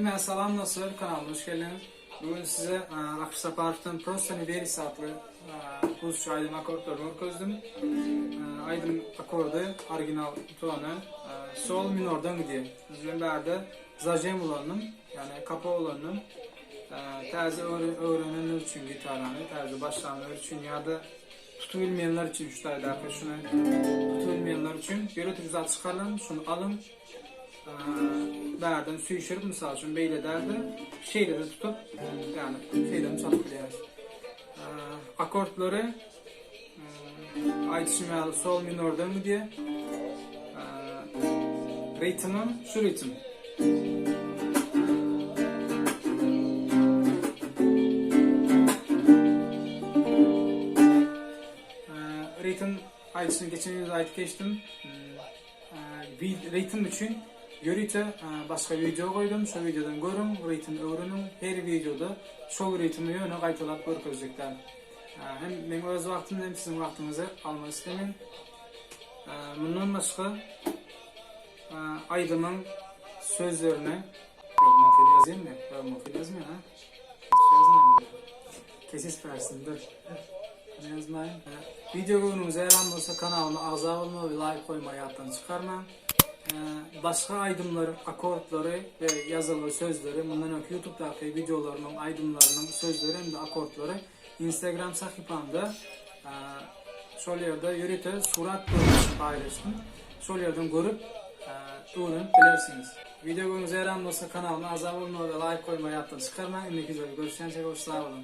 Hemmä salam dostlar kanalyma hoş geldiňiz. Bugün size Akyş Saparowdan Prosta ne verится atly rusça aýdym akordlaryny görkezdim. Aýdym akordy original tony sol minordan gidýär. Men bärde zajem ulandym, ýagny kapo ulandym. Täze öwrenenler üçin gitarany, täze başlanlar üçin ýa-da tutup bilmeýänler üçin şu taýdaky şuny tutup bilmeýänler üçin ýörite zat çykarylan, şuny alyň. Bärden süýşürip, mysal üçin, beýle däl-de, şeýle-de tutup, ýagny şeýle hem çalyp bilýäris. Akordlary aýdyşym ýaly sol minordan gidýär. Ritmim şu ritm. Ritm aýdyşyny geçen ýyl aýdyp geçdim. Ritm üçin ýörite başga wideo goýdum, şo wideodan görüň, ritm öwreniň, her wideoda şol ritmi ýöne gaýtalap görkezjek däl. Hem meň öz wagtymy hem siziň wagtyňyzy almak islemen. Mundan başga aýdymyň sözlerini Ýok, muňkyny ýazaymy? Ýok, muňkyny ýazmaýyn, ha? Hiç ýazmaýyn. Kesis bersin, dur. Ýazmaýyn. Wideo göwnüňize ýaran bolsa kanalyma agza bolmagy we laýk goýmagy ýatdan çykarmaň. Başga aýdymlaryň akordlary we ýazylgy sözleri mundan öňki ýutubdaky wideolarymyň aýdymlarynyň sözleri hem-de akordlary Instagram sahypamda şol ýerde ýörite surat görnüşinde paýlaşdym. Şol ýerden görüp öwrenip bilersiňiz. Wideo göwnüňize ýaran bolsa kanalyma agza bolmagy we laýk goýmagy ýatdan çykarmaň. Indiki wideoda görüşýänçä hoş sag boluň.